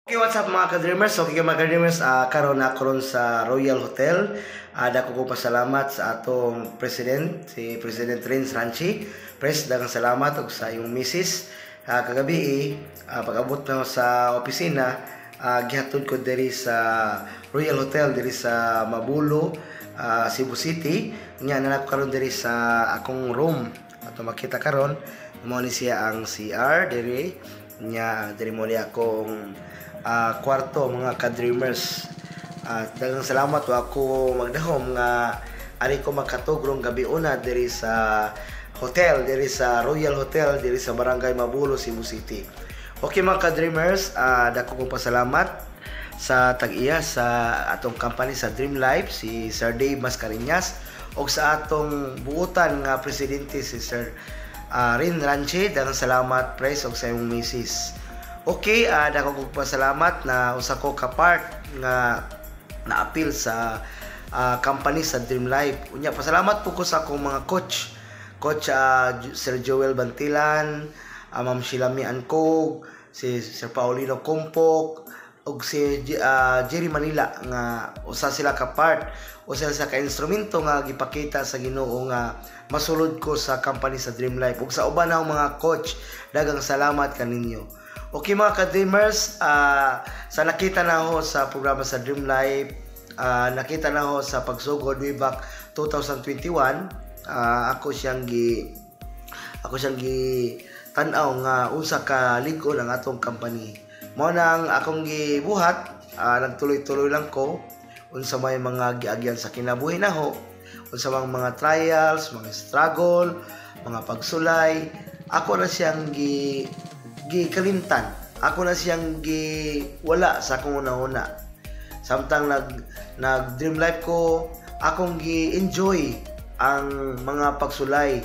Okay, what's up, mga ka-dreamers? Okay, mga ka-dreamers, karon na karon sa Royal Hotel. Dako ko pasalamat sa atong president, si President Rins Ranchi. Pres, daghang salamat ug sa imong misis. Kagabi, pag-abot na sa opisina, gihatod ko diri sa Royal Hotel diri sa Mabulo, Cebu City. Nya na ako karon diri sa akong room. Ato makita karon, mao ni siya ang CR diri. Nya diri mo ni akong kwarto, mga ka-dreamers. Daghang salamat wa ako magdahom nga ari ko makatug rong gabi una diri sa hotel, diri sa Royal Hotel, diri sa Barangay Mabulo, Cebu City. Okay, mga ka-dreamers, dako kong pasalamat sa tag-iya sa atong company sa Dream Life, si Sir Dave Mascareñas, ug sa atong buutan nga presidente, si Sir Rin Ranche. Daghang salamat, pres, ug sa imong misis. Okay, dako kong pasalamat na usa ko ka part nga naapil sa company sa Dream Life. Unya, pasalamat po ko sa akong mga coach. Coach Sir Joel Bantilan, Ma'am Sheila Ancog, si Sir Paulino Kompok, ug si Jerry Manila nga usa sila ka part, usa sa ka instrumento nga gipakita sa Ginoo nga masulod ko sa company sa Dream Life. Ug sa uban na mga coach, daghang salamat kaninyo. Okay, mga ka-dreamers, sa nakita na ho sa programa sa Dream Life, nakita na ho sa pagsugod way back 2021, ako siyang gi tan-aw nga unsa ka lig-on ang atong company. Mao nang akong gibuhat, nagtuloy-tuloy lang ko unsa may mga giagyan sa kinabuhi naho, unsa mang mga trials, mga struggle, mga pagsulay, ako na siyang gi gikalimtan. Ako na siyang gi wala sa akong una-una. Samtang nag nag dream life ko, akong gi-enjoy ang mga pagsulay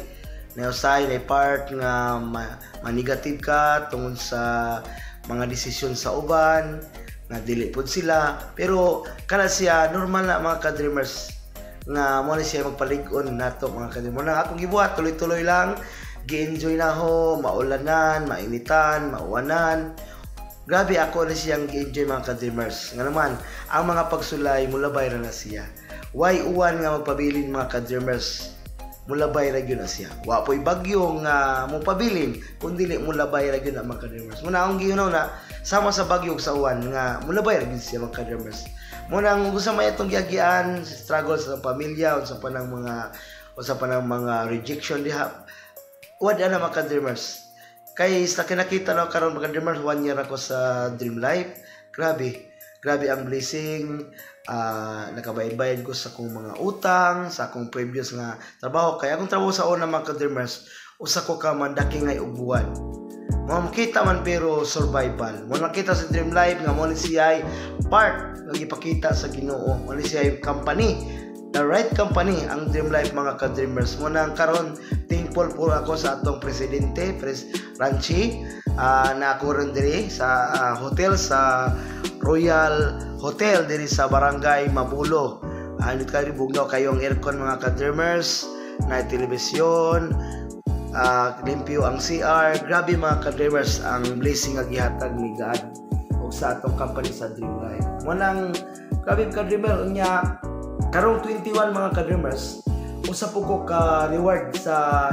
na usay na part nga ma-negative ka tungod sa mga desisyon sa uban nga dili pud sila, pero kana siya normal na, mga ka-dreamers, nga mo ni siya magpalig-on nato, mga ka-dreamers. Na akong gibuhat, tuloy-tuloy lang, gi-enjoy na ho, maulanan, mainitan, mauwanan. Grabe, ako na siyang gi-enjoy, mga ka-dreamers. Nga naman, ang mga pagsulay, mulabay ra na siya. Way uwan nga magpabilin, mga ka-dreamers, mulabay ra gyud na siya. Wa po'y bagyo nga mopabilin kung dili mulabay ra gyud na, mga ka-dreamers. Muna akong gihuna na sama sa bagyo ug sa uwan nga mulabay ra gyud siya, mga ka-dreamers. Muna ang gusto may itong giagian, struggle sa pamilya, unsa pa ng mga rejection diha. Wala na, mga ka-dreamers. Kay sa kinakita na karon, mga ka-dreamers, one year ako sa Dream Life. Grabe. Grabe ang blessing. Nakabayad-bayad ko sa akong mga utang, sa akong previous nga trabaho. Kaya akong trabaho sa una, mga ka-dreamers, usa ko ka mandaki ngay ubuan. Mo makita man pero survival. Mo nakita sa Dream Life nga mo ni siya part nga gipakita sa Ginoo. Mo ni siya company, the right company ang Dream Life, mga ka-dreamers. Mo nang karon thankful po ako sa atong presidente, Pres Ranchi, na ako ron diri sa hotel, sa Royal Hotel diri sa Barangay Mabulo. Kayo bugnaw kayo ang aircon, mga ka-dreamers, na telebisyon, limpyo ang CR. Grabe, mga ka-dreamers, ang blessing nga gihatag ni God ug sa atong company sa Dream Life. Mo nang grabe, ka-dreamer, unya karong 21, mga ka-dreamers, usa po ko ka reward sa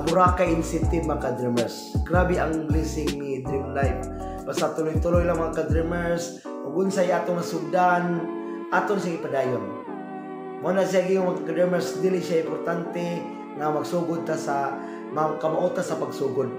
Boracay incentive, mga ka-dreamers. Grabe ang blessing ni Dream Life. Basta tuloy-tuloy lang, mga ka-dreamers, ug unsay atong nasugdan, aton siya ipadayon. Mo na siya gyud, mga ka-dreamers, dili siya importante nga magsugod ta sa kamao ta sa pagsugod.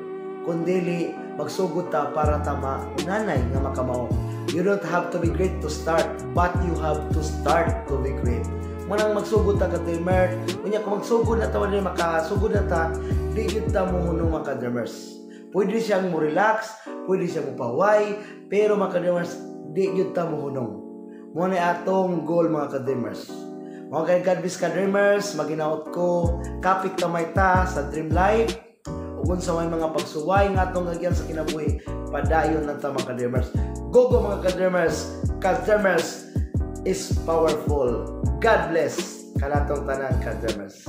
Kundili magsugod ta para ta maunanay nga makamao. You don't have to be great to start, but you have to start to be great. Mo nang magsugod ta, ka-dreamer, unya kung magsugod na ta, wala makasugod na ta, di gyud ta mohunong, mga ka-dreamers. Pwede siyang mo relax, pwede siyang mopahuway, pero, mga ka-dreamers, di gyud ta mohunong. Mo na atong goal, mga ka-dreamers. Mga kay God bless, ka-dreamers, maginaot ko, kapit kamay ta sa Dream Life, ug unsa may mga pagsuway nga atong agyan sa kinabuhi, padayon lang ta, mga ka-dreamers. Go go, mga ka-dreamers, ka-dreamers is powerful. God bless kanatong tanan, ka-dreamers.